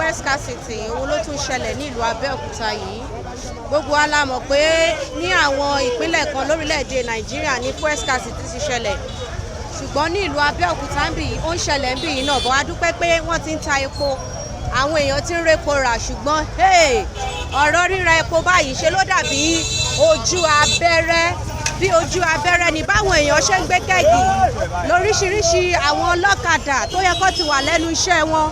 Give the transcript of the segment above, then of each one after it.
Fuel scarcity òun ló tún ṣẹlẹ̀ ní ìlú Abẹ́òkúta yìí. Gbogbo wa la mọ̀ pé ní àwọn ìpínlẹ̀ kan lórílẹ̀‐èdè Nàìjíríà ní fuel scarcity ti ṣẹlẹ̀, ṣùgbọ́n ní ìlú Abẹ́òkúta ń bì yìí, ó ń ṣẹlẹ̀ ń bì yìí náà bọ́. A dúpẹ́ pé wọ́n ti ń ta epo, àwọn èèyàn ti ń répo rà, ṣùgbọ́n hey, ọ̀rọ̀ ríra epo báyìí ṣe ló dàbí ojú abẹ́rẹ́. Bí ojú abẹ́rẹ́ ni báwọn èèyàn ṣe ń gbé keg lóríṣiríṣi. Àwọn ọlọ́kadà tó yẹ kó ti wà lẹ́nu iṣẹ́ wọn,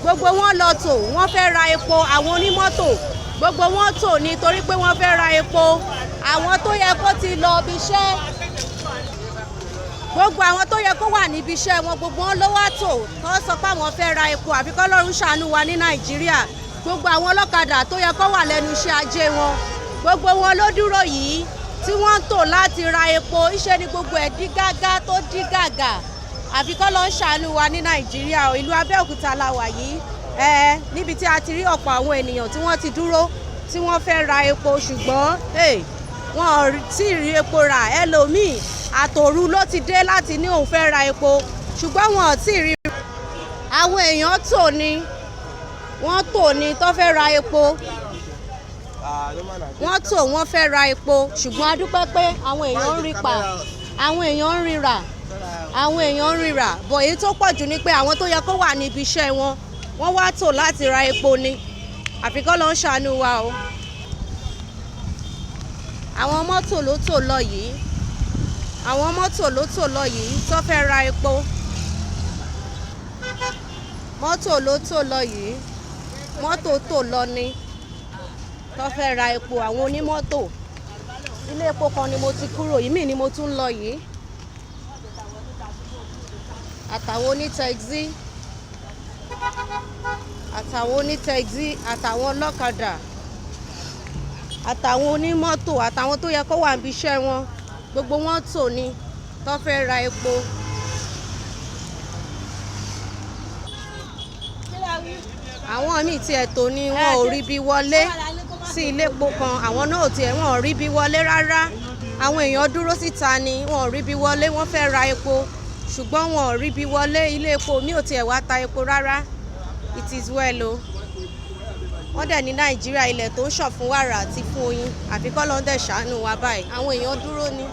gbogbo wọn lọ tò, wọ́n fẹ́ ra epo. Àwọn onímọ́tò, gbogbo wọn tò ní torí pé wọ́n fẹ́ ra epo. Àwọn tó yẹ kó ti lọ ibi iṣẹ́, gbogbo àwọn tó yẹ kó wà níbi iṣẹ́ wọn, gbogbo wọn ló wá tò tó sọ pé àwọn fẹ́ ra epo. Àfi k'Ọlọ́run ṣàánú wa ní Nàìjíríà. Gbogbo àwọn ọlọ́kadà tó yẹ kó wà lẹ́nu iṣẹ́ ajé wọn, gbogbo wọn ló dúró yìí tí wọ́n ń tò láti ra epo. Iṣẹ́ ni gbogbo ẹ̀ dí gágá tó dí gàgà. Àfi k'Ọlọ́run ṣàánú wa ní Nàìjíríà. Ìlú Abẹ́òkúta la wà yìí ẹ, níbi tí a ti rí ọ̀pọ̀ àwọn ènìyàn tí wọ́n ti dúró, tí wọ́n fẹ́ ra epo, ṣùgbọ́n wọn ò tí ì rí epo rà. Ẹlòmíì, àtòru ló ti dé láti ní òun fẹ́ ra epo, ṣùgbọ́n wọn ò tí ì rí. Àwọn èèyàn tò ní, wọ́n tò ní tó fẹ́ ra epo. Wọ́n tò, wọ́n fẹ́ ra epo, ṣùgbọ́n a dúpẹ́ pé àwọn èèyàn ń rí pa, àwọn èèyàn ń ríra, àwọn èèyàn ń ríra bọ̀. Èyí tó pọ̀ jù ni pé àwọn tó yẹ kó wà níbi iṣẹ́ wọn, wọ́n wá tò láti ra epo ni. Àfi k'Ọlọ́run ṣàánú wa o. Àwọn mọ́tò ló tò lọ yìí, àwọn mọ́tò ló tò lọ yìí tó fẹ́ ra epo. Mọ́tò ló tò lọ yìí, mọ́tò tò lọ ni tó fẹ́ ra epo, àwọn onímọ́tò. Ilé epo kan ni mo ti kúrò yìí, mí ni mo tún ń lọ yìí. Àtàwọn oní taxi, àtàwọn oní taxi, àtàwọn ọlọ́kadà, àtàwọn onímọ́tò, àtàwọn tó yẹ kó wà níbi iṣẹ́ wọn, gbogbo wọn tò ní tó fẹ́ ra epo. Àwọn míì tiẹ̀ tò ní, wọn ò rí bí wọlé sí ilé epo kan. Àwọn náà ò tiẹ̀, wọn ò rí bí wọlé rárá. Àwọn èèyàn dúró síta ni, wọn ò rí bí wọlé. Wọ́n fẹ́ ra epo, ṣùgbọ́n wọn ò rí bí wọlé. Ilé epo mi ò tiẹ̀ wá ta epo rárá. It is well o. Wọ́n dẹ̀ ní Nàìjíríà, ilẹ̀ tó ń ṣàn fún wàrà àti fún oyin. Àfi k'Ọlọ́run dẹ̀ ṣàánú wa báyìí. Àwọn èèyàn dúró ni,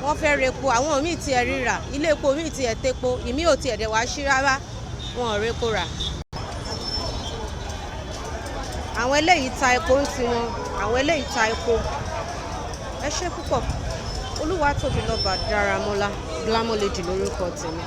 wọ́n fẹ́ repo. Àwọn míì tiẹ̀ ríra, ilé epo míì tiẹ̀ tepo, ìmíì ò tiẹ̀ dẹ̀ wá sí rárá, wọn ò repo rà. Àwọn eléyìí ta epo ń tiwọn, àwọn eléyìí ta epo. Ẹ ṣé púpọ̀. Olúwatóbilọ́ba Dáramọ́lá, Glamour Lady lórúkọ tèmi.